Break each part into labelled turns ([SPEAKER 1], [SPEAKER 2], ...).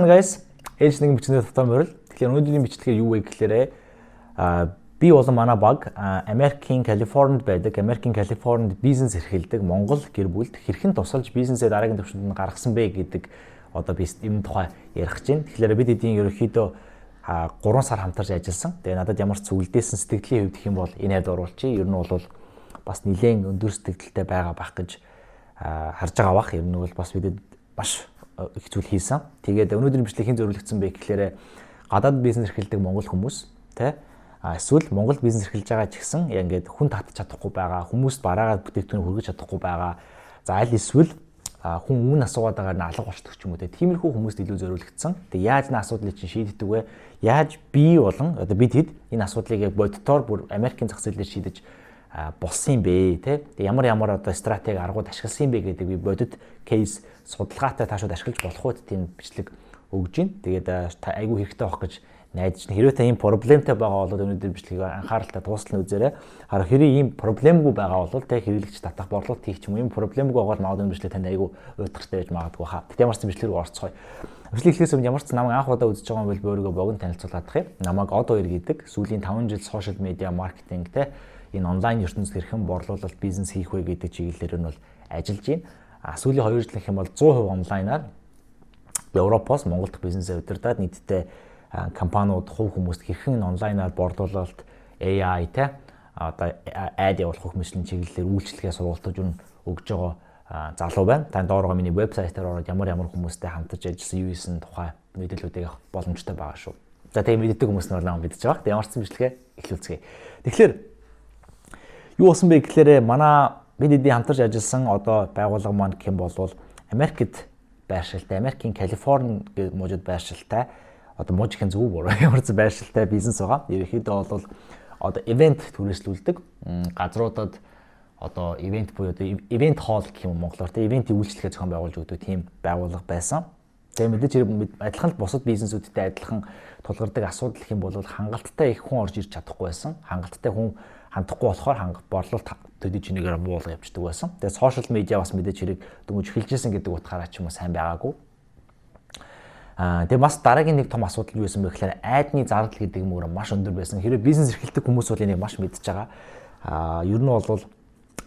[SPEAKER 1] Guys, ээж нэгэн бичнээ тавтай морил. Тэгэхээр өнөөдрийн бичлэгээр юу вэ гэхээр би болон манай баг Америкийн Калифорнид байдаг, Америкийн Калифорнид бизнес эрхэлдэг Монгол гэр бүлд хэрхэн тусалж бизнесээ дараагийн түвшинд нь гаргасан бэ гэдэг одоо би энэ тухай ярих гэж байна. Тэгэхээр бид эдийн ерөнхийдөө 3 сар хамтарч ажилласан. Тэгээ надад ямар ч үлдээсэн сэтгэлийн хувьд гэх юм бол энэ хавьд оруулчих. Ер нь бол бас нэлээд өндөр сэтгэлтэй байгаа байх гэж харж байгаа бах. Ер нь бол бас бидэд маш их зүйл хийсэн. Тэгээд өнөөдрийн бичлэг хэн зориулагдсан бэ гэхээр гадаад бизнес эрхэлдэг монгол хүмүүс тэ эсвэл Монгол бизнес эрхэлж байгаа ч гэсэн яг ингээд хүн татчих чадахгүй байгаа, хүмүүст бараагаад бүтээгдэхүүн хүргэж чадахгүй байгаа. За аль эсвэл хүн өмнө асуугаад байгаа нь алга болчихдог ч юм уу те. Тиймэрхүү хүмүүст илүү зориулагдсан. Тэгээ яаж энэ асуудлыг чинь шийддэг вэ? Яаж би болон одоо бид хэд энэ асуудлыг яг боддоор бүр Америкийн зах зээл дээр шийдэж болсон юм бэ те. Тэгээ ямар ямар одоо стратеги аргууд ашигласан юм бэ гэдэг би бодит case судалгаатай таашууд ашиглаж болох үед тийм бичлэг өгж гин. Тэгээд айгүй хэрэгтэй байх гэж найдаж байна. Хэрвээ та ийм problem тэй байгаа бол өнөөдөр бичлэгийг анхааралтай дуустал нь үзээрэй. Харин хэрэг ийм problem гүй байгаа бол тэ хэрэглэгч татах борлуулалт хийх ч юм уу ийм problem гүй байгаа бол магадгүй бичлэг танд айгүй уйтгартай байж магадгүй хаа. Тэгтээ ямар ч бичлэг рүү орцгоё. Бичлэг эхлээс өмнө ямар ч намайг анх удаа үзэж байгаа юм бол би өөрийгөө богино танилцуулах юм. Намайг Од хоёр гэдэг. Сүүлийн 5 жил social media маркетинг те энэ онлайн ертөнцид хэрхэн борлуулалт бизнес хийх вэ гэдэг чиглэлээр нь бол ажиллаж байна. А сүүлийн 2 жил гэх юм бол 100% онлайнаар Европоос Монгол дахь бизнесээ удирдах нийтдээ компаниуд хувь хүмүүст хэрхэн онлайнаар борлуулалт AI те одоо ad явуулах хөх мэтлэн чиглэлээр үйлчилгээ сургалтаж өгж байгаа залуу байна. Та доороо миний вебсайтаар ороод ямар ямар хүмүүстэй хамтарч ажилласан юу хийсэн тухай мэдээллүүдийг авах боломжтой байгаа шүү. За тэгээ мэддэг хүмүүс нь бол намайг мэдж байгаа. Тэгээ ямар ч бичлэгээ эхлүүлцгээе. Тэгэхээр юу болсон бэ гэхээр манай бид эдийн хамтарч ажилласан одоо байгууллага маань гэх юм бол Америкт байршилтай, Америкийн Калифорни мужид байршилтай, одоо муж гэх зөв буруу ямар ч байршилтай бизнес байгаа. Ерөнхийдөө бол одоо event түрээслүүлдэг газруудад одоо event буюу одоо event hall гэх юм монголоор те event ийн үйлчилгээ зохион байгуулж өгдөг тийм байгууллага байсан. Тэгээ мэдээж хэрэг адилхан л бусад бизнесүүдтэй адилхан тулгардаг асуудал гэх юм бол хангалттай их хүн орж ирж чадахгүй байсан. Хангалттай хүн хандахгүй болохоор хангалт борлуулалт төдий чинээгээр муу болго явждаг байсан. Тэгээ social media бас мэдээж хэрэг дөнгөж эхэлжсэн гэдэг утгаараа ч юм уу сайн байгаагүй. Тэгээ бас дараагийн нэг том асуудал юу байсан бэ гэхээр ad ны зардал гэдэг юм өөр маш өндөр байсан. Хэрвээ бизнес эрхэлдэг хүмүүс бол энийг маш мэдж байгаа. Ер нь бол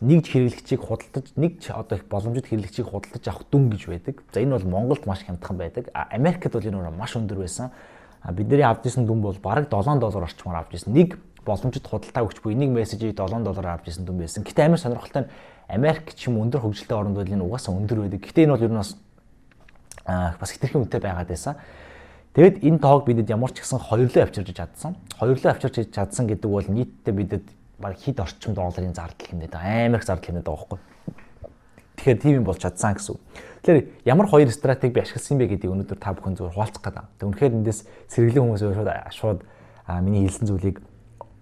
[SPEAKER 1] нэг ч хэрэглэгчийг худалдаж нэг ч одоо их боломжит хэрэглэгчийг худалдаж авах дүн гэж байдаг. За энэ бол Монголд маш хямдхан байдаг. Америкт бол энэ маш өндөр байсан. Бидний авч ирсэн дүн бол бараг 7 доллар орчмоор авч ирсэн. Нэг боломжит худалдаа өгч буй нэг мессежийг 7 доллараар авч ирсэн дүн байсан. Гэтэ амар сонирхолтой нь Америк ч юм өндөр хөгжилтэй оронд бол энэ угаасаа өндөр байдаг. Гэтэ энэ бол ер нь бас бас хэтэрхий үнэтэй байгаад байсан. Тэгэд энэ тоог бидэд ямар ч гэсэн хоёрлоо авчирч чадсан. Хоёрлоо авчирч чадсан гэдэг бол нийтдээ бидэд баг хэд орчим долларын зардал хэмнээд амар их зардал хэмнээд байгаа байхгүй. Тэгэхээр тийм юм болж чадсан гэсэн үг. Тэгэхээр ямар хоёр стратеги би ашигласан бэ гэдгийг өнөөдөр та бүхэн зөвхөн хуваалцах гэдэг. Тэг үнэхээр эндээс сэргэлэн хүмүүс шууд шууд миний хэлсэн зүйлийг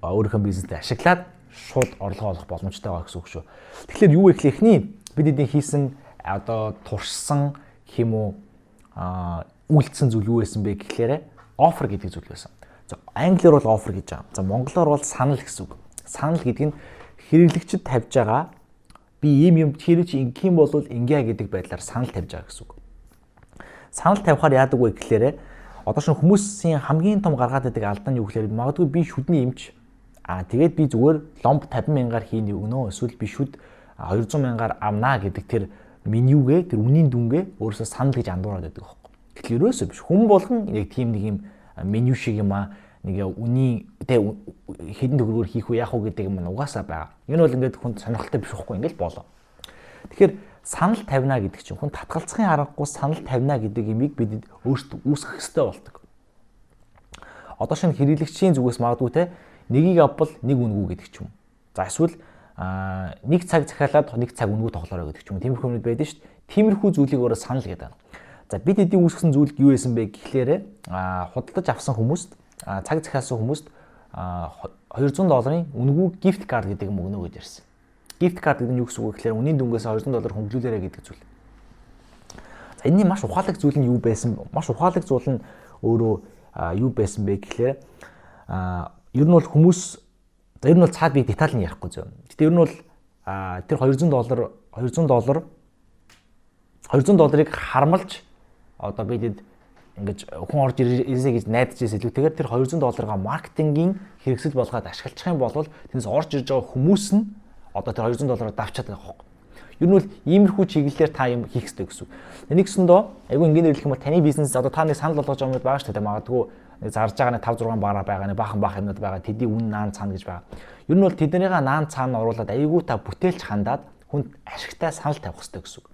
[SPEAKER 1] өөрийнхөө бизнесд ашиглаад шууд орлогоо олох боломжтой байгаа гэсэн үг шүү. Тэгэхээр юу вэ гэхэл эхний бид эдийн хийсэн одоо туршсан гэх юм уу үйлдсэн зүйл юу байсан бэ гэхлээрэ offer гэдэг зүйл байсан. За англиар бол offer гэж байгаа. За монголоор бол санал гэсэн үг. Санал гэдэг нь хэрэглэгчд тавьж байгаа би ийм юм хэрэг чи ингэх юм бол ингэя гэдэг байдлаар санал тавьж байгаа гэсэн үг. Санал тавихаар яадаг вэ гэхлээрэ одоо шин хүмүүсийн хамгийн том гаргаад байдаг алдаа нь юу гэхлээр магадгүй би шүдний эмч тэгээд би зүгээр ломб 50 мянгаар хийн өгнө эсвэл би шүд 200 мянгаар авнаа гэдэг тэр менюгээ тэр үнийн дүнгээ өөрөөсөө санал гэж андуураад байдаг байхгүй. Гэтэл ерөөсөө биш. Хүн болгон яг тийм нэг юм меню шиг юм аа нэг үнийн тэ хэдэн төгрөгөөр хийх үү яах уу гэдэг юм угаасаа байгаа. Энэ бол ингээд хүн сонирхолтой биш байхгүй ингээд болоо. Тэгэхээр санал тавина гэдэг чинь хүн татгалзахын аргагүй санал тавина гэдэг имийг бид өөрсдөө үүсгэх ёстой болдог. Одоо шинэ хэрэглэгчийн зүгээс магадгүй те нэгийг авбал нэг үнэгүй гэдэг ч юм. За эсвэл нэг цаг захиалаад нэг цаг үнэгүй тоглоорой гэдэг ч юм. Тиймэрхүү юмуд байдаг шүү дээ. Тиймэрхүү зүйлийг өөрөө санал гэдэг. За бид эдийн үүсгэсэн зүйл юу байсан бэ гэхлээрэ худалдаж авсан хүмүүст цаг захиалсан хүмүүст 200 долларын үнэгүй gift card гэдэг юм өгнө гэж ярьсан. Gift card гэдэг нь юу гэсэн үг вэ гэхлээр үнийн дүнгээс 200 доллар хөнгөлүүлээрэ гэдэг зүйл. За энэний маш ухаалаг зүйл нь юу байсан? Маш ухаалаг зүйл нь өөрөө юу байсан бэ гэхлээр ер нь бол хүмүүс за ер нь бол цаад би деталь нь ярихгүй зөө. Гэтэ ер нь бол тэр 200 доллар 200 доллар 200 долларыг хармалж одоо бидэд ингэж хүн орж ирсэ гэж найдаж ирсэн илүүтэйгээр тэр 200 долларгаа маркетингийн хэрэгсэл болгоод ашиглах юм бол тэрнээс орж ирж байгаа хүмүүс нь одоо тэр 200 доллараар давчаад байгаа байхгүй. Ер нь бол иймэрхүү чиглэлээр та юм хийх хэрэгтэй гэсэн үг. Нэгсэндөө айгүй энгийн хэлэх юм бол таны бизнес одоо та нэг санал болгож байгаа юмуд байгаа шүү дээ. Магадгүй нэг зарж байгаа нэг 5 6 бараа байгаа, нэг баахан баах юмнууд байгаа. Тэдний үн наан цаана гэж байгаа. Ер нь бол тэднийхээ наан цаана оруулаад айгүй та бүтээлч хандаад хүнд ашигтай санал тавих хэрэгтэй гэсэн үг.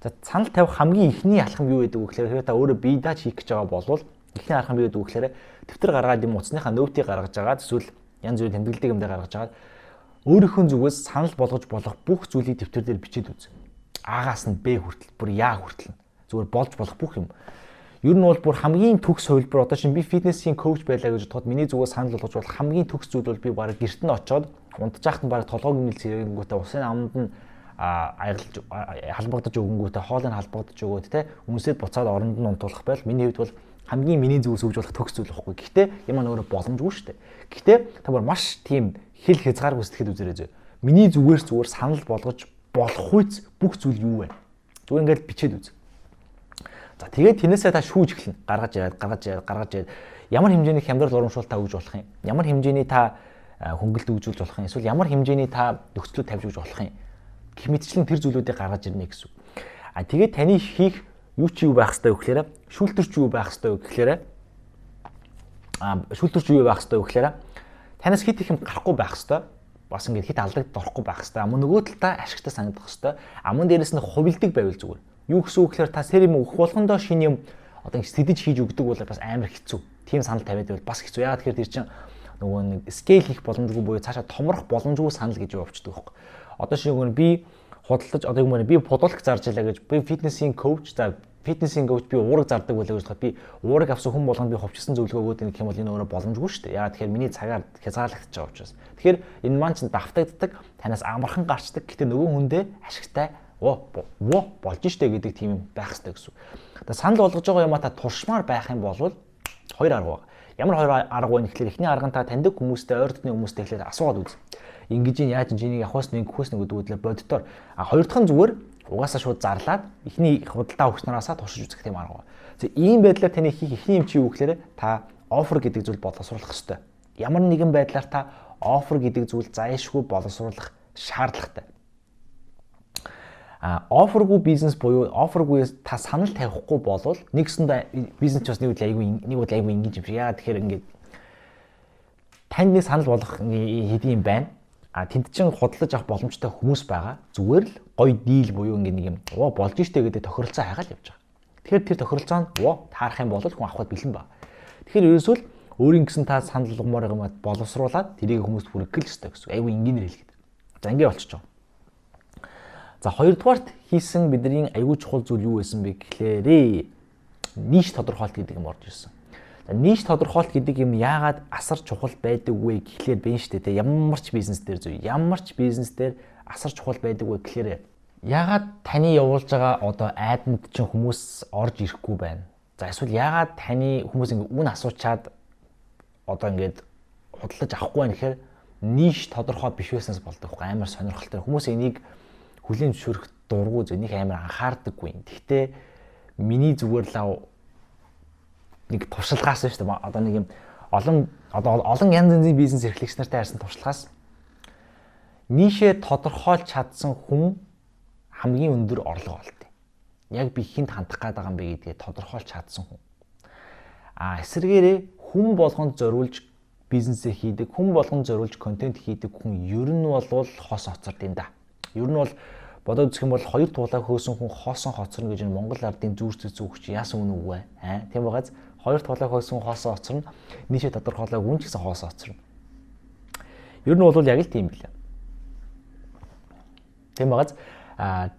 [SPEAKER 1] За, санал тавих хамгийн эхний алхам юу гэдэг вэ гэхээр хэрвээ та өөрөө бие дааж хийх гэж байгаа бол эхний алхам юу гэдэг вэ гэхээр дэвтэр гаргаад юм утасныхаа note ийг гаргаж байгаа, эсвэл янз бүрийн тэмдэглэдэг юм дээр гаргаж байгаа, өөрийнхөө зүгээс санал болгож болох бүх зүйлийг дэвтэр дээр бичээд үз. А-гаас нь Б хүртэл, бүр Я хүртэл. Зүгээр болж болох бүх юм. Ер нь бол бүр хамгийн төгс хувилбар, одоо шинэ би фитнесийн коуч байлаа гэж бодоход миний зүгээс санал болгож болох хамгийн төгс зүйл бол би бараг гэрт нь очоод унтж байхад нь бараг толгойг нь цэрэнгүүтээ усын аманд нь аягалж халбагдаж өгөнгүүтээ хоолыг халбагдаж өгөөд те өмсөд буцаад оронд нь унтуулах байл миний хувьд бол хамгийн миний зүгээс өгж болох төгс зүйл байхгүй. Гэхдээ юм маань өөрөө боломжгүй шүү дээ. Гэхдээ та бүр маш тийм хэл хязгааргүй сэтгэл үзэрэй зөө. Миний зүгээр зүгээр санал болгож болох үйц бүх зүйл юу вэ? Зүгээр ингээд бичээд үз. За, тэгээд тэрнээсээ та шүүж эхэлнэ. Гаргаж ирээд, гаргаж ирээд, гаргаж ирээд ямар хэмжээний хямдрал урамшуул та өгж болох юм? Ямар хэмжээний та хөнгөлт өгжүүлж болох юм? Эсвэл ямар хэмжээний та нөхцлүүд тавьж өгж болох юм? Гэх мэтчлэн тэр зүйлүүдийг гаргаж ирнэ гэсэн үг. А тэгээд таны хийх юу чи юу байх ёстой вэ гэхээр шүүлтүрч юу байх ёстой вэ гэхээр шүүлтүрч юу байх ёстой вэ гэхээр танаас хит их юм гарахгүй байх ёстой. Бас ингээд хит алдагдад орохгүй байх ёстой. Мөн нөгөө талдаа ашигтай санагдах ёстой. А мөн дээрэс нь хувилдаг байвал зүгээр. Юу гэсэн үг гэхээр та сэр юм өгөх болгондоо шинэ юм одоо ингэ сэдэж хийж өгдөг бол бас амар хэцүү. Тийм санал тавиад байвал бас хэцүү. Яагаад тэгэхээр тэр чинь нөгөө нэг scale хийх боломжгүй буюу цаашаа томрох боломжгүй санал гэж явуулчихдаг байхгүй. Одоо шинэ нөгөө би худалдаж одоо юм би футболк зарж илаа гэж, би фитнесийн коуч, за, фитнесийн коуч, би уураг зардаг байлаа гэж бодоход би уураг авсан хүн болгонд би хувьчилсан зөвлөгөө өгөөд гэх юм бол энэ өөрөө боломжгүй шүү дээ. Яагаад тэгэхээр миний цагаар хязгаарлагдчихж байгаа учраас. Тэгэхээр энэ маань чинь давтагддаг, танаас амархан гарчдаг. Гэтэ нөгөө хүндээ ашигтай оо во болж штэ гэдэг тийм юм байх хэрэгтэй гэсэн. Тэгээ санал болгож байгаа юм а та туршмаар байх юм бол хоёр арга байна. Ямар хоёр арга вэ гэхлээр эхний арга нь та таньдаг хүмүүстэй, ойр дотны хүмүүстэй эхлээд асуугаад үз. Ингэж ин яаж чинийг явахаас нэг өгөхөөс нэг гэдэг боддоор. А хоёр дахь нь зүгээр угаасаа шууд зарлаад эхний худалдаа өгч нараасаа туршиж үзэх тийм арга. За, ийм байдлаар таны хийх эхний юм чи юу гэхээр та offer гэдэг зүйл боловсруулах ёстой. Ямар нэгэн байдлаар та offer гэдэг зүйл зайлшгүй боловсруулах шаардлагатай. А offer гүй бизнес буюу offer гүй та санал тавихгүй болвол нэгсэндээ бизнес ч бас нэг үл айгүй нэг үл айгүй ингэж юм шиг. Яагаад тэгэхээр ингээд танд нэг санал болгох хэдийн юм байна. А тэнд чин худалдаж авах боломжтой хүмүүс байгаа. Зүгээр л гоё deal буюу ингээд нэг юм оо болж штэ гэдэг тохиролцоо хайгаал явж байгаа. Тэгэхээр тэр тохиролцоо нь оо таарах юм бол хүн авахд бэлэн байна. Тэгэхээр ерөөсөө л өөрийн гэсэн та санал болгомоор юм боловсруулад тэрийг хүмүүст хүргэх л ёстой гэсэн. Айгүй энгийнээр хэлэхэд. За, ингэ болчихж байгаа. За, хоёрдугаарт хийсэн бидний аюул чухал зүйл юу байсан бэ гэхлээрээ niche тодорхойлт гэдэг юм орж ирсэн. За, niche тодорхойлт гэдэг юм яагаад асар чухал байдаг вэ гэхлээр бэн штэ те, ямар ч бизнес дээр зүй, ямар ч бизнес дээр асар чухал байдаг вэ гэхлээр яагаад таны явуулж байгаа одоо ad анд чинь хүмүүс орж ирэхгүй байна. За, эсвэл яагаад таны хүмүүс ингээ үн асуучаад одоо ингээд худалдаж авахгүй байна гэхээр niche тодорхой биш байснаас болдог байхгүй, амар сонирхолтой. Хүмүүс энийг хүлээн зөвшөөрөх дургу зөө нэг амар анхаардаггүй. Гэхдээ миний зүгээр лав нэг туршлагаас шүү дээ. Одоо нэг юм олон одоо олон янз янзын бизнес эрхлэгч нартай харсан туршлагаас niche ээ тодорхойлж чадсан хүн хамгийн өндөр орлого олдог. Яг би хүнд хандах гээд байгаа юм бэ гэдгээ тодорхойлж чадсан хүн. А эсвэргээрээ хүн болгонд зориулж бизнесээ хийдэг, хүн болгонд зориулж контент хийдэг хүн ер нь бол хос хоцорд юм да. Ер нь бол бодоод үзэх юм бол хоёр туулаа хөөсөн хүн хоосон хоцорно гэж энэ Монгол ардын зүүр зүг чи яасан үнэ үг вэ? Аа, тийм байгааз хоёр туулаа хөөсөн хоосон хоцорно. Niche ээ тодорхойлоогүй хүн ч гэсэн хоосон хоцорно. Ер нь бол яг л тийм билээ. Тийм байгааз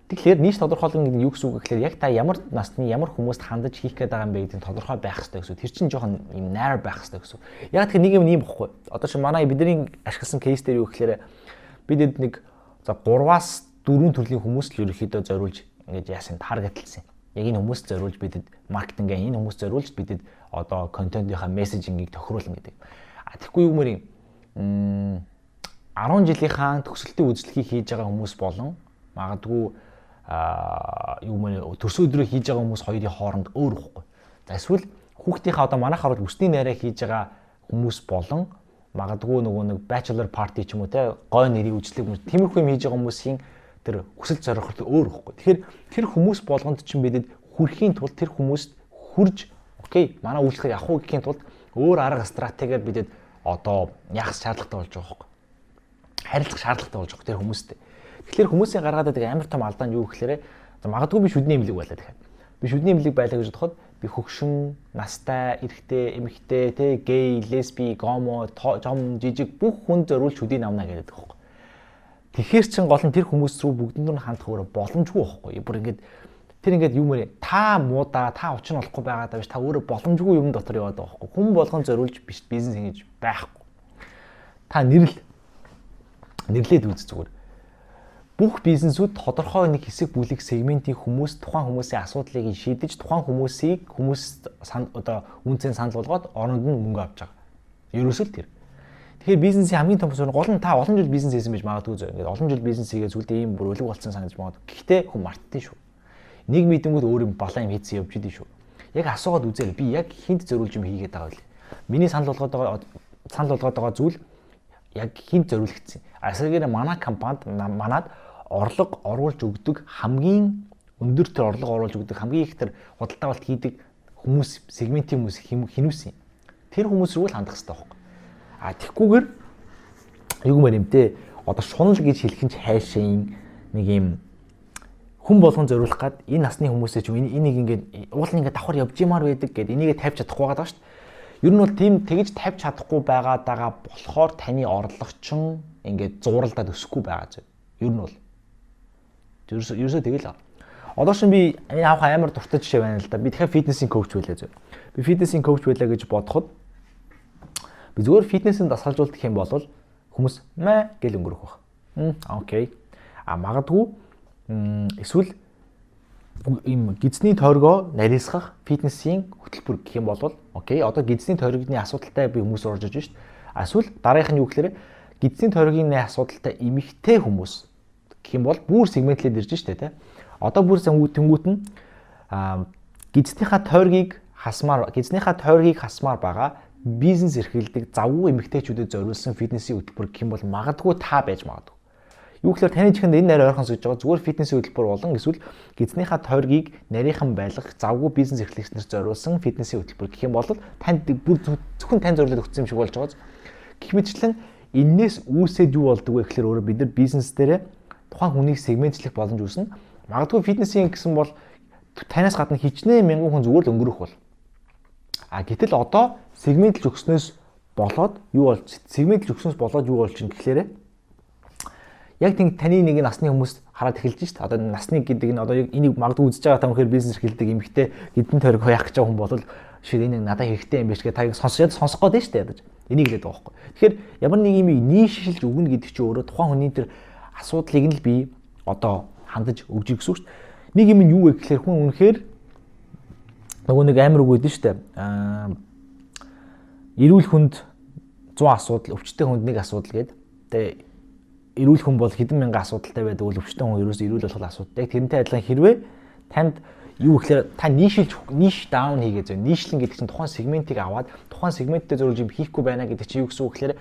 [SPEAKER 1] тэгэхээр niche тодорхойлно гэдэг нь юу гэсэн үг гэхээр яг та ямар насны ямар хүмүүст хандаж хийх гээд байгаа юм бэ гэдэг нь тодорхой байх хэрэгтэй гэсэн. Тэр чинь жоохон юм narrow байх хэрэгтэй гэсэн. Яг тэгэхээр нэг юм ийм бохгүй. Одоо чи манай бидний ашигласан case дээр юу гэхээр бид нэг за 3-аас 4 төрлийн хүмүүс л ерөнхийдөө зориулж ингэж яасан, target лсан. Яг энэ хүмүүст зориулж бидэд маркетинг, энэ хүмүүст зориулж бидэд одоо контентынхаа messaging ийг тохируулна гэдэг. А тэгэхгүй юу мөр юм 10 жилийнхаа төгсөлтийн үзлэгийг хийж байгаа хүмүүс болон магадгүй юу мөр төрсөн өдрөө хийж байгаа хүмүүс хоёрын хооронд өөр ихгүй. За, эсвэл Хүүхдийнхээ одоо манайх харуул үсний найраа хийж байгаа хүмүүс болон магадгүй нөгөө нэг bachelor party ч юм уу, те, гой нэрийг үжлэг хүмүүс, тиймэрхүү юм хийж байгаа хүмүүсийн тэр хүсэл зорилго өөр ихгүй. Тэгэхээр тэр хүмүүс болгонд чинь бидэд хүрэхийн тулд, тэр хүмүүст хүрж, okay, манай үйлчлэгийг авах уу гэхийн тулд өөр арга стратегиар бидэд одоо яах шаардлагатай болж байгаа байхгүй. Харилцах шаардлагатай болж байгаа тэр хүмүүстэй. Тэгэхээр хүмүүсийн гаргаад байдаг амар том алдаа нь юу гэхээр, магадгүй би шүдний эмнэлэг байлаа тэгэхээр. Би шүдний эмнэлэг байлаа гэж бодоход би хөгшин, настай, эрэгтэй, эмэгтэй, тэ, гей, лесби, гомо, том, жижиг бүх хүн зориулж шүдийг авна гэдэг байхгүй. Тэгэхээр чин гол нь тэр хүмүүс рүү бүгдэнд нь хандах өөрөө боломжгүй байхгүй. Бүр ингээд тэр ингээд юм мөрөө та муудаа, та учир нь олохгүй байгаа даа биш, та өөрөө боломжгүй юм дотор яваад байгаа байхгүй. Хүн болгон зориулж биш бизнес хийж байхгүй. Та нэрлээд үз зүгээр, бүх бизнесүүд тодорхой нэг хэсэг бүлэг сегментийн хүмүүс, тухайн хүмүүсийн асуудлыг шийдэж, тухайн хүмүүсийг хүмүүс одоо үнцэн санал болгоод оронд нь мөнгө авч байгаа. Ерөөсөө л тэр. Тэгэхээр бизнесийн хамгийн том суурь гол нь, та олон жил бизнес хийсэн байж магадгүй зөө. Ингээд олон жил бизнес хийгээ зүйлдээ ийм бүр өлег болсон санагдаж магадгүй. Гэхдээ хүн мартдیں шүү. Нэг мэдэнгүүд өөр юм балан юм хийсэн явж идэв шүү. Яг асуугаад үзээрэй. Би яг хүнд зориулж юм хийгээд байгаа вэ? Миний санал болгоод байгаа зүйл яг хүнд зориулагдсан? Асаргээр манай компанид манад орлого оруулж өгдөг, хамгийн өндөр тэр орлого оруулж өгдөг, хамгийн их тэр худалдаа авалт хийдэг хүмүүс, сегментийн хүмүүс хинүүс юм. Тэр хүмүүс рүү л хандах хэрэгтэй байхгүй. А тэгхгүйгээр юу гэмээр юм те, одоо шунал гэж хэлэх нь ч хайшин нэг юм хүн болгон зориулах гад энэ насны хүмүүсээ ч энийг ингээд уул нь ингээд давхар явж юмар байдаг гэд энийгээ тавьж чадахгүй байгаа шүү дээ. Ер нь бол тийм тэгж тавьж чадахгүй байгаадаа болохоор таны орлого чин ингээд зууралдаад өсөхгүй байгаа зүйл. Ер нь бол ерөөсөө тэгэл. Одоо шин би энэ авах амар дуртай жишээ байна л да. Би тэгэхээр фитнесийн коуч байлаа зөө. Би фитнесийн коуч байлаа гэж бодоход би зүгээр фитнесийн дасгалжуулах юм бол хүмүүс мэ гэл өнгөрөх байх. Okay. А магадгүй эсвэл ийм гэдэсний тойргоо нарийсгах фитнесийн хөтөлбөр гэх юм бол okay, одоо гэдэсний тойрогны асуудалтай би хүмүүс орж иж шít. Эсвэл дараагийнх нь юу гэхээр гэдэсний тойргийн асуудалтай эмэгтэй хүмүүс гэх юм бол бүр сегментлээд ирж штэ, тэ. Одоо бүр тэнгуут нь гэдэснийхаа тойргийг хасмаар байгаа бизнес эрхэлдэг завгүй эмэгтэйчүүдэд зориулсан фитнесийн хөтөлбөр гэх юм бол магадгүй та байж магадгүй. Юу гэхээр таны чихэнд энэ нарай ойрхон сууж байгаа зүгээр фитнесийн хөтөлбөр болон эсвэл гэдэснийхаа тойргийг нарийнхан байлгах завгүй бизнес эрхлэгч нарт зориулсан фитнесийн хөтөлбөр гэх юм бол танд бүр зөвхөн тань зориулаад өгсөн юм шиг болж байгаа. Гэх мэтчлэн энээс үүсээд юу болдог вэ гэхээр өөрөө бид нар бизнес дээрээ тухайн хүнийг сегментчлэх боломж үүснэ. Магадгүй фитнесийн гэсэн бол танаас гадна хичнээн мянган хүн зүгээр л өнгөрөх бол. А гэтэл одоо сегментлж өгснөөс болоод юу болж ин гэхлээрэ яг тийм таны нэг насны хүмүүс хараад эхэлж шít. Одоо насны гэдэг нь одоо яг энийг магадгүй үзэж байгаа та үнэхээр бизнес эрхэлдэг эмэгтэй гэдэсний тойрог яах гэж байгаа хүн бол шир энэ надад хэрэгтэй юм биш гэх таг сонсож сонсох гээд байна шүү дээ ядаж. Энийг хэлээд байгаа байхгүй. Тэгэхээр ямар нэг юм niche шилж өгнө гэдэг чинь өөрөө тухайн хүний тэр асуудлыг нь л би одоо хандаж өгч гэсэн үг шүү дээ. Нэг юм нь юу вэ гэхээр хүн үнэхээр нөгөө нэг амар үг өгдөн шүү дээ. Эрүүл хүнд 100 асуудал, өвчтэй хүнд нэг асуудал гээд. Тэгээ эрүүл хүн бол хэдэн мянган асуудалтай байдаг бол өвчтэй хүн ерөөсөө эрүүл болох асуудалтай. Тэрнтэй адилхан хэрвээ танд юу гэхээр та niche лж, niche down хийгээ зөө. Niche лэн гэдэг чинь тухайн сегментийг аваад тухайн сегменттэй зориулж юм хийхгүй байна гэдэг чинь юу гэсэн үг гэхээр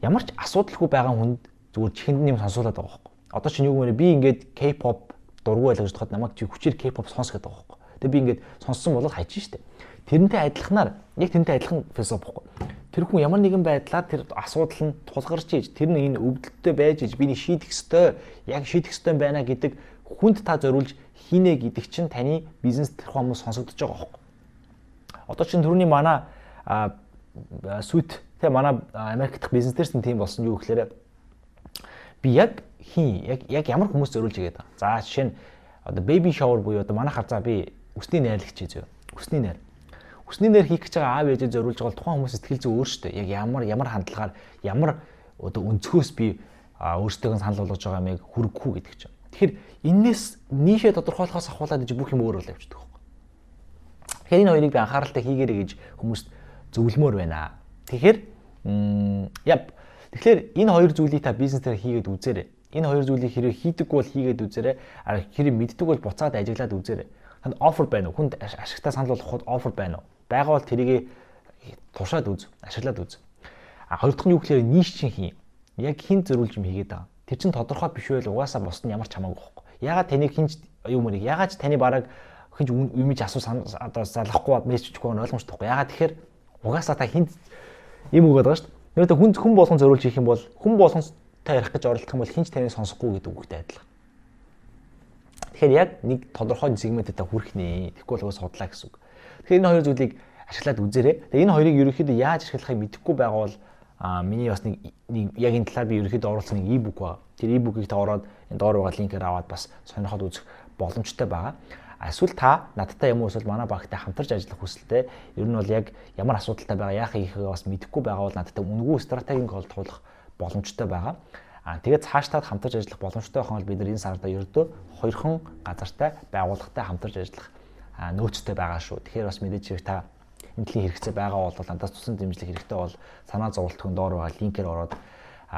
[SPEAKER 1] ямар ч асуудалгүй байгаа хүнд зүгээр чихэнд юм сонсуулаад байгаа байхгүй. Одоо чинь юу гэмээр би ингээд K-pop дургүй байлаа гэж бодоход намайг чи хүчээр K-pop сонс гэдэг байгаа байхгүй. Тэгээ би ингээд сонссон бол хайчин штэ. Тэрнтэй адилханаар, яг тэрнтэй адилхан философи байхгүй. Тэр хүн ямар нэгэн байдлаар тэр асуудал нь тулгарч иж, тэр нь энэ өвдөлттэй байж иж би нэг шийдэх ёстой, яг шийдэх ёстой байна гэдэг хүнд та зориулж хийнэ гэдэг чинь таны бизнес тэр хүмүүс сонсогдож байгаа байхгүй. Одоо чинь түрүүний манай сүт тэ, манай Америк дахь бизнес дээрс нь тийм болсон, юу гэхээр би яг хин яг ямар хүмүүс зориулж игээд байгаа. За, жишээ нь одоо baby shower буюу одоо манайхаар за би үсний найрлагч зөө. Үсний найр. Үсний найр хийх гэж байгаа аав ээжээ зориулж байгаа бол тухайн хүмүүс сэтгэл зүй өөр шүү дээ. Яг ямар хандлагаар, ямар одоо өнцгөөс би өөрсдөө санал болгож байгаа юмыг хүргэхгүй гэдэг чинь. Тэгэхээр энээс niche ээ тодорхойлохоос ахуулаад иж бүх юм өөр болоо явчихдаг байхгүй. Тэгэхээр энэ хоёрыг би анхааралтай хийгээрэй гэж хүмүүст зөвлөмөр байна. Тэгэхээр яп. Тэгэхээр энэ хоёр зүйлийг та бизнес дээр хийгээд үзээрэй. Энэ хоёр зүйлийг хэрвээ хийдэггүй бол хийгээд үзээрэй. А хэрэг мэддэг бол буцаад ажиглаад үзээрэй. Танд offer байна уу? Хүнд ашигтай санал болгоход offer байна уу? Байгаа бол тэрийг туршаад үз, ашиглаад үз. А хоёр дахь нь юу гэхээр niche чинь хий. Яг хэн зориулж юм хийгээд байгаа. Тэр чинь тодорхой биш байл угаасаа бусд нь ямар ч хамаагүй байхгүй. Ягаад таныг хэн ч юу мөрийг ягаад ч таны бараг хэн ч юм ч асуу одоо залахгүй, мессежгүй нь ойлгомжтой байхгүй. Ягаад тэгэхээр угаасаа та хэн юм өгöd байгаа шүү дээ. Нэрээ хүн хүн болгон зориулж хийх юм бол, хүн болгонтой ярих гэж оролдох юм бол хэн ч таныг сонсохгүй гэдэг үгтэй адилхан. Тэгэхээр яг нэг тодорхой сегменттэй хүрэх нэ. Тэгэхгүй бол угаас судлаа гэсэн үг. Тэгэхээр энэ хоёр зүйлийг ашиглаад үзээрэй. Тэгээ энэ хоёрыг ерөнхийдөө яаж ашиглахыг мэдэхгүй байгаа бол миний бас нэг нэг яг энэ талаар би ерөнхийдөө оруулсан нэг e-book байгаа. Тэр e-book-ийг та ороод энэ доор байгаа линкээр аваад бас сонирхоод үзэх боломжтой байгаа. Эсвэл та надтай юм уу, эсвэл манай багтай хамтарч ажиллах хүсэлтэй, ер нь бол яг ямар асуудалтай байгаа, яах хийхээ бас мэдэхгүй байгаа бол надтай үнэгүй стратегийн call туулах боломжтой байгаа. А тэгээд цаашдаа хамтарч ажиллах боломжтой байх нь бол бид нар энэ сарда ердөө хоёрхан газартай, байгууллагатай хамтарч ажиллах нөөцтэй байгаа шүү. Тэгэхээр бас мэдээж хэрэг та энэ төрлийн хэрэгцээ байгаа бол, надаас тусан дэмжлэг хэрэгтэй бол санаа зовлтгон доор байгаа линкээр ороод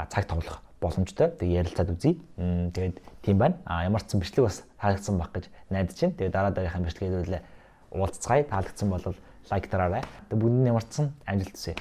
[SPEAKER 1] цаг товлох боломжтой. Тэгээ ярилцаад үзье. Тэгээд тийм байна. А ямар ч сан бичлэг бас таалагдсан байх гэж найдаж байна. Тэгээд дараа дараагийнхаа бичлэгээр уулзцгаая. Таалагдсан бол like дараарай. Тэгээд бүгд нь ямар ч сан амжилт хүсье.